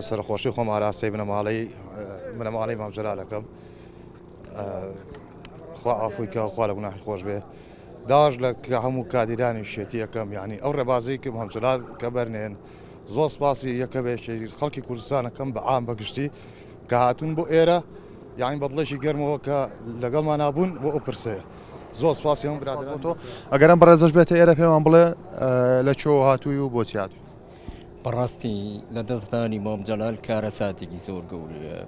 سەرخۆشی خۆم ئاراستەی بنەماڵەی بنەماڵەی مام جەلال ئەکەم. خوا عەفوی کا و خوا لە گوناحی خۆش بێ. داواش لە هەموو کادیرانی شێتی ئەکەم یعنی ئەو ڕێبازەی کە مام جەلال کە بەرنێن زۆر سپاسی یەکە بێکی خەڵکی کوردستان ئەکەم بە عام بە گشتی کە هاتوون بۆ ئێرە یعنی بە دڵێکی گەرمەوە کە لەگەڵمانا بوون بۆ ئەو پرسەیە. زۆر سپاسی هەموو برادەران. تۆ ئەگەر ئەم بەڕێزەش بێتە ئێرە پێمان بڵێ لە کوێوە هاتووی و بۆچی هاتووی؟ بەڕاستی لە دەستدانی مام جەلال کارەساتێکی زۆر گەورەیە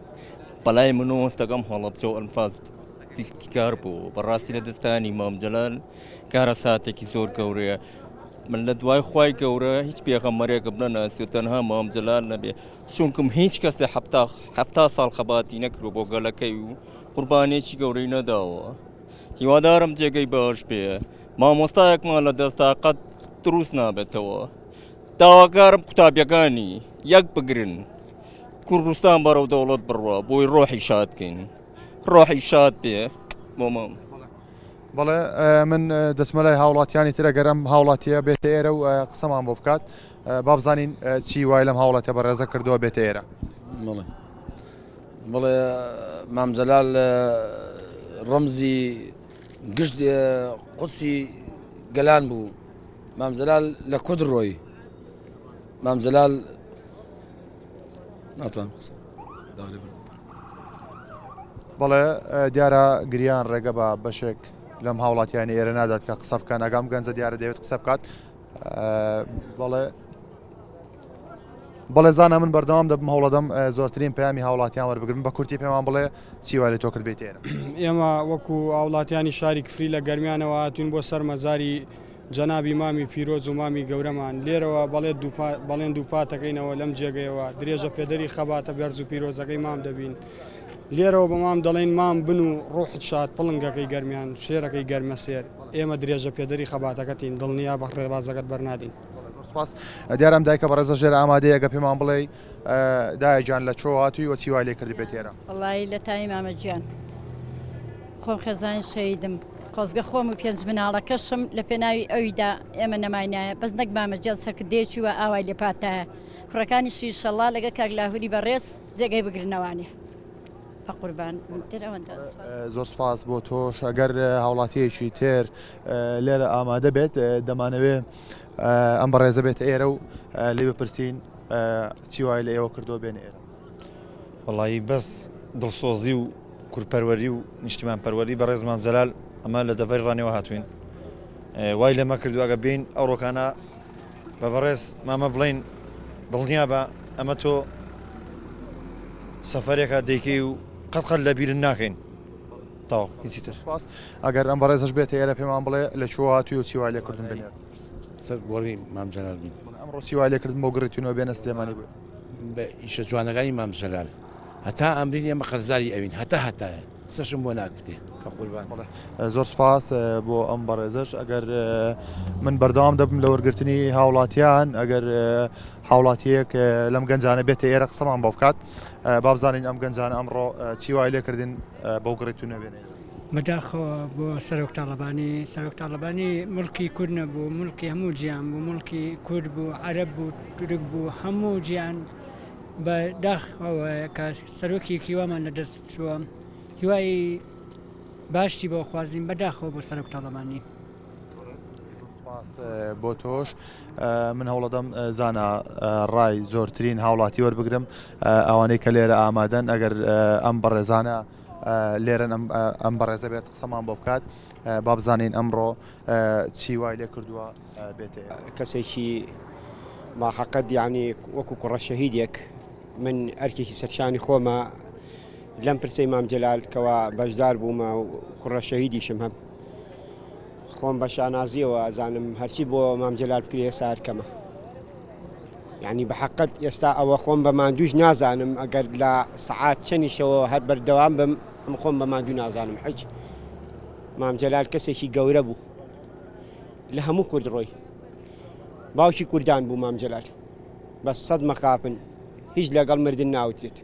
بەلای منەوە هەستەکەم هەڵەبجە و ئەنفال تیکار بوو بەڕاستی لە دەستانی مام جەلال کارەساتێکی زۆر گەورەیە من لە دوای خوای گەورە هیچ پێغەمبەرێکم نەناسی و تەنها مام جەلال نەبێ چونکم هیچ کەسێ 70 ساڵ خەباتی نەکرو بۆ گەلەکەی و قوربانێکی گەورەی نەداوە هیوادارم جێگەی باش بێ مامۆستایەکمان لە دەستا قەت دروست نابێتەوە داواکارم قوتابیەکانی یەک بگرن کوردستان بەرەو دەوڵەت بڕوا بۆی ڕۆحی شاد بکەین ڕۆحی شاد بێ بۆ مام. بەڵێ من دەچمە لای هاوڵاتیانی تر ئەگەر ئەم هاوڵاتیە بێتە ئێرە و قسەمان بۆ بکات با بزانین چی وای لەم هاوڵاتیە بەڕێزە کردووە بێتە ئێرە. بەڵێ بەڵێ مام جەلال ڕەمزی گشت قودسی گەلان بوو مام جەلال لە کورد ڕۆی مام جەلال ناتوانم قسە بەڵێ دیارە گریان ڕێگە بە بەشێک لەم هاوڵاتیانی ئێرە نادات کە قسە بکەن ئەگەم گەنجە دیارە دەوێت قسە بکات بەڵێ بەڵێ زانا من بەردەوام دەبم هەوڵەدەم زۆرترین پەیامی هاوڵاتیان وەربگرم بە کورتی پێمان بڵێ چی وای لە تۆ کرد بێیتە ئێرە؟ ئێمە وەکو هاوڵاتیانی شاری کفری لە گەرمیانەوە هاتوین بۆ سەر مەزاری جەنابی مامی پیرۆز و مامی گەورەمان لێرەوە بەڵێن دووپاتەکەینەوە لەم جێگەیەوە درێژە پێدەری خەباتە بەرز و پیرۆزەکەی مام دەبین لێرەوە بە مام دەڵێین مام بن و ڕوحت شاد پڵنگەکەی گەرمیان شێرەکەی گەرمەسێر ئێمە درێژە پێدەری خەباتەکەتین دڵنیا بە ڕێبازەکەت بەرنادەین. زۆر سوپاس. دیارە ئەم دایکە بەڕێزە ژێر ئامادەیە گە پێمان بڵێی دایە گیان لە چۆ هاتووی و چی وای لێ کردی بێت ئێرە؟ وەڵایی لە تاوی مامە گیان خۆم خێزانی شەهیدم خۆزگە خۆم و پێنج مناڵەکەشم لە پێناوی ئەویدا ئێمە نەماینایە بەس نەک مامە گیان سەرکردەیەکی وا ئاوای لێ پاتایە کوڕەکانیشی ئیشەڵا لەگەڵ کاک لاهوری بەڕێز جێگەی بگرنەوانێ. بەقوربان تر ئەوەندە سوپاس. زۆر سوپاس بۆ تۆش ئەگەر هاوڵاتیەکی تر لێرە ئامادە بێت دەمانەوێ ئەم بەڕێزە بێتە ئێرە و لێ بپرسین چی وای لە ئێوە کردووە بێن ئێرە. وەڵایی بەس دڵسۆزی و کوردپەروەری و نیشتیمانپەروەری بەڕێز مام جەلال ئەمە لە دەڤەری ڕانیەوە هاتوین وای لەمە کردو ئەگە بین ئەو ڕۆکانە بە بەڕێز مامە بڵین دڵنیا بە ئەمە تۆ سەفەرێکە دەیکەی و قەت قەت لە بیرن ناکەین تەواو هیچی تر. سپاس ئەگەر ئەم بەڕێزەش بێتە ئێرە پێمان بڵێ لە کوێوە هاتووی و چی وای لێ کردوون بێنە ئێرە. سەر گۆڕی مام جەلال بووین. بەڵێ ئەمڕۆ چی وای لێ کردن بۆ گڕی تونەوە بێنە سلێمانی بۆ. بە ئیشە جوانەکانی مام جەلال هەتا ئەمرین ئێمە قەرزاری ئەوین هەتا هەتایە قسەشم بۆ ناکرێ بەقوربان. بەڵێ زۆر سپاس بۆ ئەم بەڕێزەش ئەگەر من بەردەوام دەبم لە وەرگرتنی هاوڵاتیان ئەگەر هاوڵاتیەک لەم گەنجانە بێتە ئێرە قسەمان بۆ بکات با بزانین ئەم گەنجانە ئەمڕۆ چی وای لێکردن بەو گڕی تونە بێنێ. بەداخەوە بۆ سەرۆک تاڵەبانی، سەرۆک تاڵەبانی موڵکی کورد نەبوو، موڵکی هەموو جیهان بوو، موڵکی کورد بوو، عەرەب بوو، تورک بوو، هەموو جیهان بە داخەوە کە سەرۆکێکی وامان لە دەست چووە، هیوای باشی بۆ خوازین، بەداخەوە بۆ سەرۆک تاڵەبانی. سپاس بۆ تۆش من هەوڵەدەم زانا ڕای زۆرترین هاوڵاتی وەربگرم ئەوانەی کە لێرە ئامادەن ئەگەر ئەم بەڕێزانە لێرەن ئەم بەڕێزە بێت قسەمان بۆ بکات با بزانین ئەمڕۆ چی وای لێ کردووە بێتێ. کەسێکی ماحەقەت یعنی وەکو کوڕە شەهیدێک من ئەرکێکی سەرشانی خۆمە لەم پرسەی مام جەلال کەوا بەشدار بوومە و کوڕە شەهیدیشم هەم خۆم بە شانازیەوە ئەزانم هەرچی بۆ مام جەلال بکرێ ئێستا هەر کەمە یعنی بە حەقەت ئێستا ئەوە خۆم بە ماندووش نازانم ئەگەر لە سەعات چەنیشەوە هەر بەردەوام بم ئەم خۆم بە ماندوو نازانم حەج مام جەلال کەسێکی گەورە بوو لە هەموو کورد ڕۆی باوکی کوردان بوو مام جەلال بەس سەد مەخافن هیچ لەگەڵ مردن ناوترێت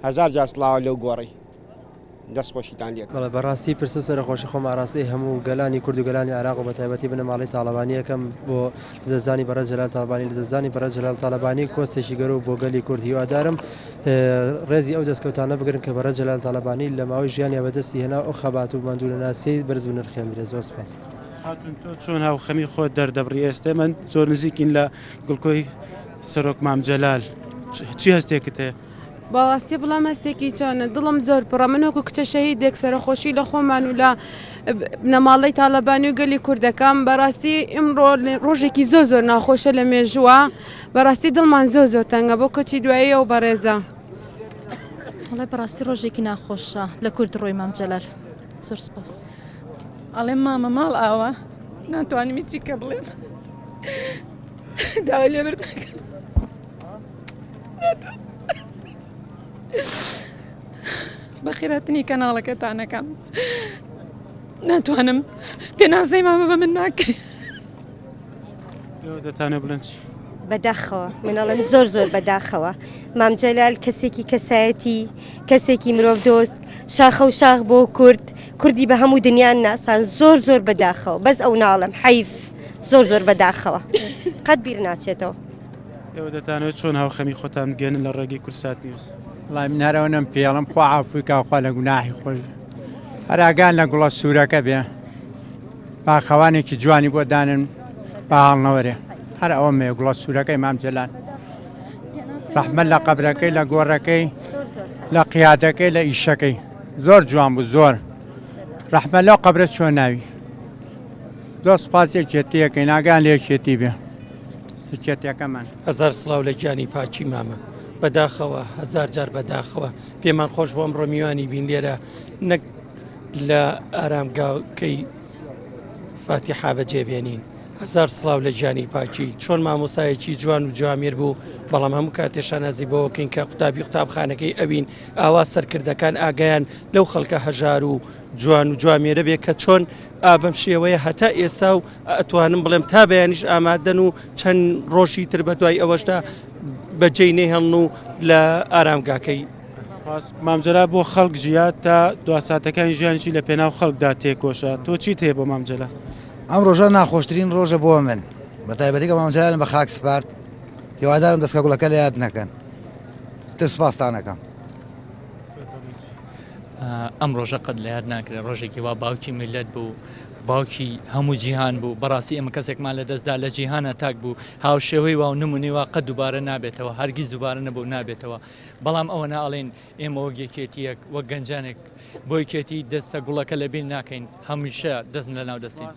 هەزار جار سڵاوە لەو گۆڕەی. دەست خۆشیتان لێ. بەڵێ بەڕاستی پرسە و سەرەخۆشی خۆم ئاراستەی هەموو گەلانی کورد و گەلانی عێراق و بەتایبەتی بنەماڵەی تاڵەبانی ئەکەم بۆ لەدەستدانی بەڕێز جەلال تاڵەبانی لەدەستدانی بەڕێز جەلال تاڵەبانی کۆستێکی گەورە بوو بۆ گەلی کورد هیوادارم ڕێزی ئەو دەستکەوتانە بگرن کە بەڕێز جەلال تاڵەبانی لە ماوەی ژیانیا بەدەستی هێنا و ئەو خەبات و ماندوونەناسیەی بەرز بنرخێندرێت زۆر سپاس. خاتوون تۆ چۆن هاوخەمی خۆت دەردەبڕی ئێستێ من زۆر نزیکین لە گڵکۆی سەرۆک مام جەلال چی هەستێکت هەیە؟ بەڕاستی بڵێم هەستێکی چۆنە دڵم زۆر پڕە من وەکو کچە شەهیدێک سەرەخۆشی لە خۆمان و لە بنەماڵەی تاالبانی و گەلی کوردەکەم بەڕاستی ئمڕۆ ڕۆژێکی زۆر زۆر ناخۆشە لە مێژووە بەڕاستی دڵمان زۆر زۆر تەنگە بۆ کۆچی دوایی ئەو بەڕێزە. وەڵای بەڕاستی ڕۆژێکی ناخۆشە لە کورد ڕۆی مام جەلال زۆر سپاس. ئەڵێم مامە ماڵ ئاوا ناتوانم هیچی کە بڵێم داوای لێبوردن ئەکەم. بەخێراتنی کەناڵەکەتانەکەم ناتوانم پێناسەی مامە بە من ناکرێت دەتانێ بڵێن چی؟ بەداخەوە من ئەڵێم زۆر زۆر بەداخەوە مام جەلال کەسێکی کەسایەتی کەسێکی مرۆڤ دۆست شاخە و شاخ بۆ کورد کوردی بە هەموو دنیان ناسان زۆر زۆر بەداخەوە بەس ئەو ناڵم حەیف زۆر زۆر بەداخەوە قەت بیر ناچێتەوە. ئێوە دەتانەوێت چۆن هاوخەمی خۆتان بگەیەنن لە ڕێگەی کوردسات نیوز؟ وەڵای من هەر ئەوەنەم پێڵم خوا عەفوی کا خوا لە گوناحی خۆش بێ هەر ئاگان لە گوڵە سوورەکە بێ باخەوانێکی جوانی بۆ دانن با هەڵنەوەرێ هەر ئەوە مێ گوڵە سوورەکەی مام جەلال ڕەحمەت لە قەبرەکەی لە گۆڕەکەی لە قیادەکەی لە ئیشەکەی زۆر جوان بوو زۆر ڕەحمە لەو قەبرە چۆن ناوی زۆر سپاس یەکێتیەکەی ناگان لە یەکێتی بێ یەکێتیەکەمان. هەزار سڵاو لە گیانی پاکی مامە. بەداخەوە هەزار جار بەداخەوە پێمان خۆش بۆ ئەمڕۆ میوانی بین لێرە نەک لە ئارامگاکەی فاتیحا بەجێ بێنین هەزار سڵاو لە گیانی پاکی چۆن مامۆسایەکی جوان و جوامێر بوو بەڵام هەموو کاتێ شانازی بەوەکەین کە قوتابی قوتابخانەکەی ئەوین ئاوا سەرکردەکان ئاگایان لەو خەڵکە هەژار و جوان و جوامێرە بێ کە چۆن ئا بەم شێوەیە هەتا ئێستا و ئەتوانم بڵێم تا بەیانیش ئامادەن و چەند ڕۆژی تر بە دوای ئەوەشدا بەجێی نەهێڵن و لە ئارامگاکەی. سپاس. مام جەلال بۆ خەڵک ژیا تا دوا ساتەکانی ژیانیشی لە پێناو خەڵکدا تێکۆشا. تۆ چیت هەیە بۆ مام جەلال؟ ئەم ڕۆژە ناخۆشترین ڕۆژە بۆ من بە تایبەتی کە مام جەلالم بە خاک سپارد هیوادارم دەسکە گوڵەکە لە یاد نەکەن تر سپاستان ئەکەم. ئەم ڕۆژە قەت لە یاد ناکرێت ڕۆژێکی وا باوکی میللەت بوو باوکی هەموو جیهان بوو بەڕاستی ئێمە کەسێکمان لە دەستدا لە جیهانە تاک بوو هاوشێوەی وا و نمونەی وا قەت دووبارە نابێتەوە هەرگیز دووبارە نەبوو نابێتەوە بەڵام ئەوە ناڵێن ئێمە وەک یەکێتیەک وەک گەنجانێک بۆ یەکێتی دەستە گوڵەکە لەبیر ناکەین هەمیشە دەست لە ناو دەستین.